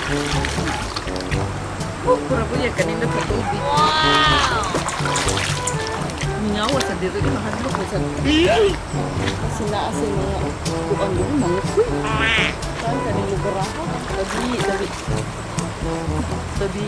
Oh, pura po yan. Kanina sa tubig. Wow! Mingawa sa dito. Di mahadlok ko sa. Kasi naa sa mga kuan yun, mga kuy. Saan ka ng lugar ako? Tabi, tabi. Tabi.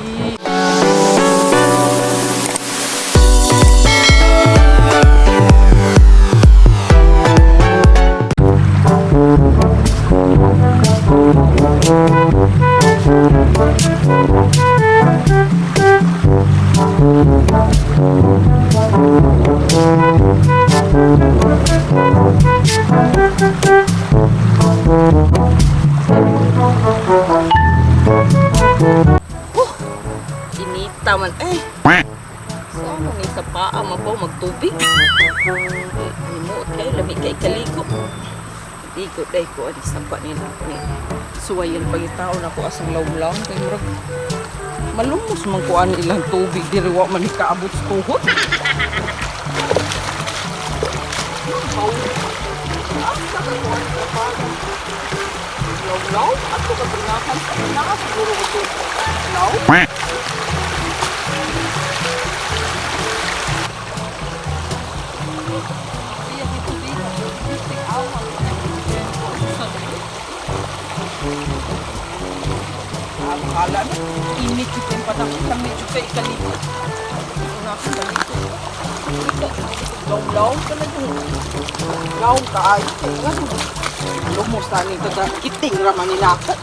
Inita man. Eh, saan man ni sa paa mabaw magtubig? Eh, himuot kayo, lami kay kaligo. Ligo day ko, ani sapa nila. Ni suwayan pagitaon ako asang lawlaw. Kay murag malumos man ko ani ilang tubig diri wa man ni kaabot sa tuhod. Mabaw. Asa ka ko ani sa paa? Lawlaw? Ato ka bringahan sa naa siguro ko to. Law? Iya, dito dito. Akala na, init yung panahon, kami yung kay kalikot. Una akong kalikot. Law-law ka na dun. Law ka ay. Kaya lumos na nito ta kiting raman nila ako.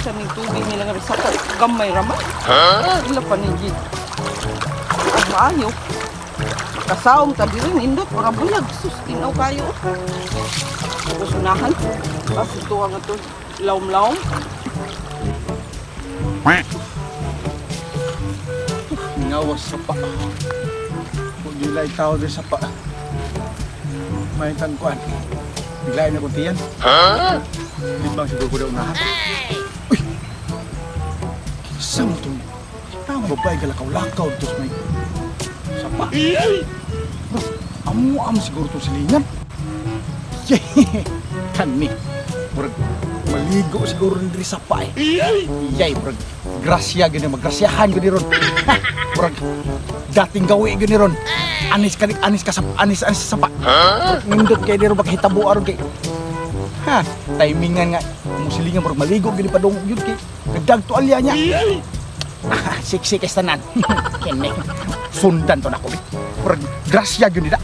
Sa ning tubig nila nga sa gamay raman. Ila pa ni gid. Ang maayo. Kasaom ta diri nindot ora bulag sus tinaw kayo. Tapos unahan. Tapos ito ang ito lawm-lawm. Ngawas sa pa. Kung di lang tao din sa pa. May tangkuan. Biglain na kunti yan. Di bang siguro ko daw unahan? Uy! Kinsa mo itong taong babae galakaw-lakaw dito sa may sapa. Bro, amo-amo siguro itong silingan. Yay! Kani. Murag, maligo siguro ni diri sapa eh. Yay, murag, grasya gani, magrasyahan gani ron. Ha, murag, dating gawi gani ron. Anis ka, anis ka sa, anis, anis sa sapa. Murag, nindot kay diri bakahitabo aron kay. Ha, timingan nga, musilingan murag maligo gani padung yun kay. Nagdag to alya niya. Ah, siksi kay tanan. Kene. Sundan to nako bi. Murag grasya gyud nila.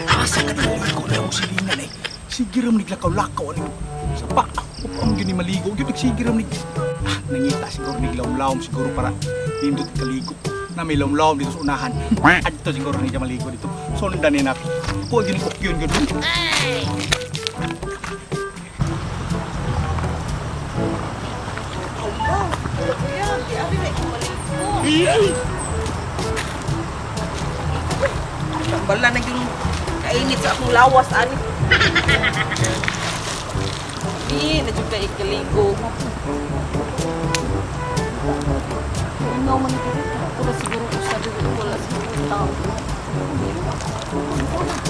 Asa ka na maligo na mo silingan eh. Sige ram niglakaw-lakaw ani sapa. Upang gyud ni maligo gyud sige ram nig. Ah, nangita siguro niglawm-lawm siguro para nindot kaligo. Na may lawm-lawm dito sa unahan. Adto siguro niya maligo dito. Sundan ni nako. Ko gyud ni kokyon gyud. Oh, kuya, di abi na maligo. Tambala na yung kainit sa akong lawas ani. Di na jud kay ikaligo. Ingaw man diri. Pero siguro ko sa diri wala siguro tao.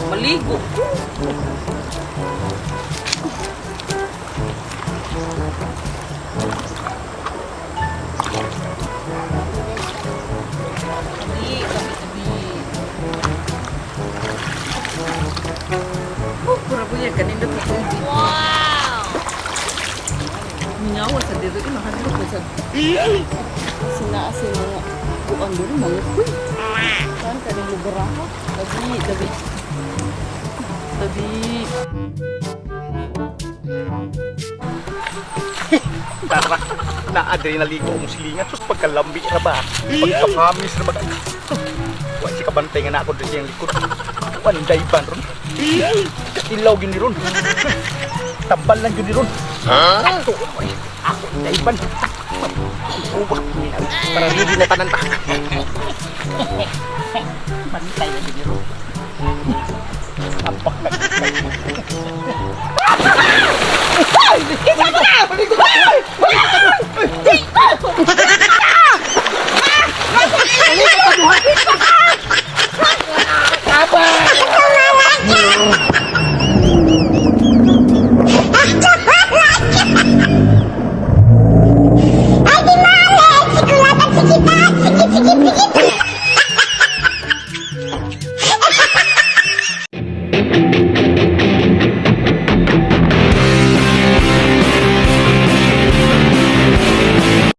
Maligo. Tabi, tabi, tabi. Oh, pura po yan. Kanina sa tubig. Wow! Mingawa sa dito. Di mahadlok ko sa. Kasi naa sa mga kuan diri, mga kuy. Saan ka ng lugar ako? Tabi, tabi. Tabi. Tara, naa diri naligo ang silingan. Sus, pagkalambi ra ba? Pagkapamis ra ba? Wa si kabantay nga na ako diri siyang likod. Wa ni dayban ron. Katilaw gyud ni ron. Tambal lang gyud ni ron. Ato oy, ako dayban. Ubah ni na. Para ready na tanan ta. Bantay na gyud ni ron. Apak na. Bye.